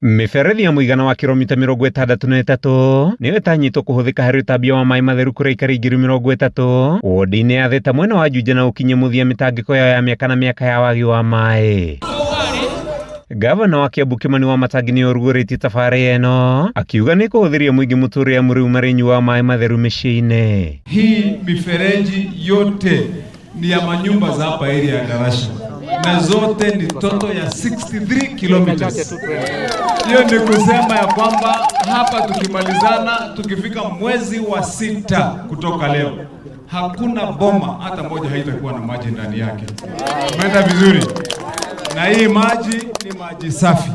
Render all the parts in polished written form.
Mĩberethi ya mũigana wa kilomita 63 nĩyo ĩtanyĩtwo kũhũthĩka harĩ ũtambia wa maĩ matheru kũrĩ aikari 30,000 wodi-inĩ ya Thĩta mwena wa Juja na ũkinye mũthia mĩtangĩko yao ya mĩaka na mĩaka ya wagi wa maĩ. Gavana wa Kiambu Kimani Wamatangi nĩwe ũrugũrĩtie tabarĩra ĩno akiuga nĩ ĩkũhũthĩria mũingĩ mũtũrĩre amu rĩu marĩnyuaga maĩ matheru mĩciĩ-inĩ. Hii mifereji yote ni ya manyumba za hapa area ya Darasha na zote ni total ya 63 kilometers. Hiyo ni kusema ya kwamba hapa tukimalizana, tukifika mwezi wa 6 kutoka leo, hakuna boma hata moja haitakuwa na maji ndani yake. Umeenda vizuri. Na hii maji ni maji safi.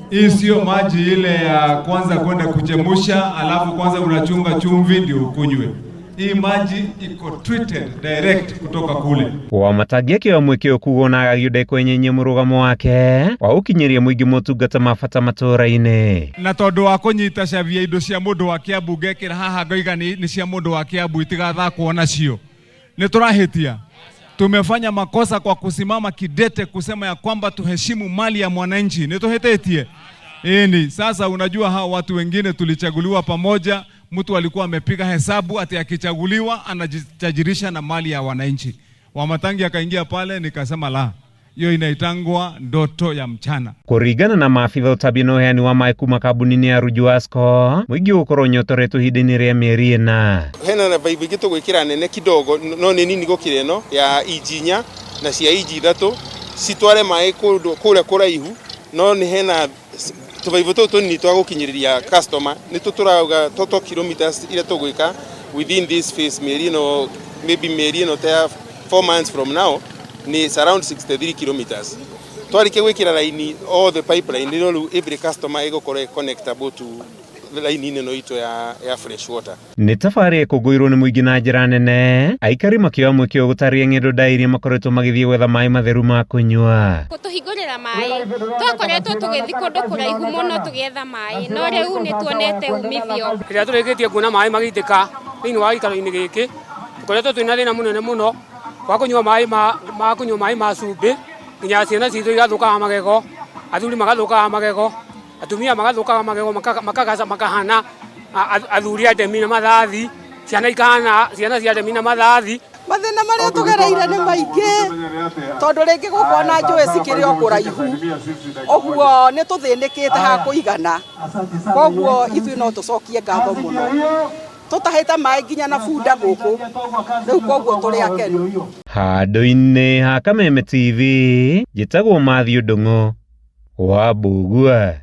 Hii sio maji ile ya kwanza kwenda kuchemusha alafu kwanza unachunga chumvi ndio ukunywe. Hii maji iko treated direct kutoka kule. Wamatangi akĩoya mweke ũyũ kuga ona agagio ndekwenyenyia mũrũgamo wake wa gũkinyĩria mũingĩ motungata ma bata matũũra-inĩ. Na tondu wa kũnyita cabia indo cia mũndũ wa Kiambu ngekĩra haha ngoiga nĩ cia mũndũ wa Kiambu itigathakwo nacio. Nĩ tũrahĩtia. Tumefanya makosa kwa kusimama kidete kusema ya kwamba tuheshimu mali ya mwananchi. Nĩ tũhĩtĩtie. Ini sasa, unajua hao watu wengine tulichaguliwa pamoja, mtu alikuwa amepiga hesabu ati akichaguliwa anajitajirisha na mali ya wananchi. Wamatangi akaingia pale, nikasema la, hiyo inaitangwa ndoto ya mchana. Kũringana na maabitha ũtambia na ũheani wa maĩ kuma kambuni-inĩ ya Ruju-Wasco mũingĩ ũgũkorwo ũnyotoretwo ihinda-inĩ rĩa mĩeri ĩna. Hena na baibũ ingĩ tũgwĩkĩra nene kidogo no nĩ nini gũkĩra ĩno ya inji 4 na cia inji 3 citware maĩ kũndũ kũrĩa kũraihu, no nĩ hena tũbaibũ tũtũ tũnini twa gũkinyĩrĩria customer nĩ tũrauga total kilometers iria tũgwĩka within this phase mĩeri ĩno, maybe mĩeri ĩno ta 4 months from now ni around 63 kilometers. Twarĩkia gwĩkĩra raini all the pipeline rĩu rĩu every customer ĩgũkorwo connectable to raini ĩno itũ ya fresh water. Nĩ tabarĩra ĩkũngũĩirwo nĩ mũingĩ na njĩra nene aikari makĩoya mweke ũyũ gũtarĩria ng'endo ndaya iria makoretwo magĩthiĩ gwetha maĩ matheru ma kũnyua. Gũtũhingũrĩra maĩ twakoretwo tũgĩthiĩ kũndũ kũraihu mũno tũgĩetha maĩ, no rĩu nĩ tuonete umithio. Rĩrĩa tũrĩkĩtie kuona maĩ magĩitĩka thĩinĩ wa gĩikaro-inĩ gĩkĩ, tũkoretwo twĩna thĩna mũnene mũno wa kũnyua maĩ ma kũnyua maĩ ma cumbĩ, nginya ciana citũ igathũkaga magego, athuri magathũkaga magego, atumia magathũkaga magego, makagaca makahana athuri a ndemi na mathathi, ciana ikahana ciana cia ndemi na mathathi. Mathĩna marĩa tũgereire nĩ maingĩ tondũ rĩngĩ gũkũ ona njũĩ cikĩrĩ o kũraihu, ũguo nĩ tũthĩnĩkĩte ha kũigana, koguo ithuĩ no tũcokie ngatho mũno. Tũtahĩte maĩ nginya na bunda gũkũ rĩu, koguo tũrĩ akenu. Handũ-inĩ ha Kameme TV, njĩtagwo Matthew Ndung'u wa Mbugua.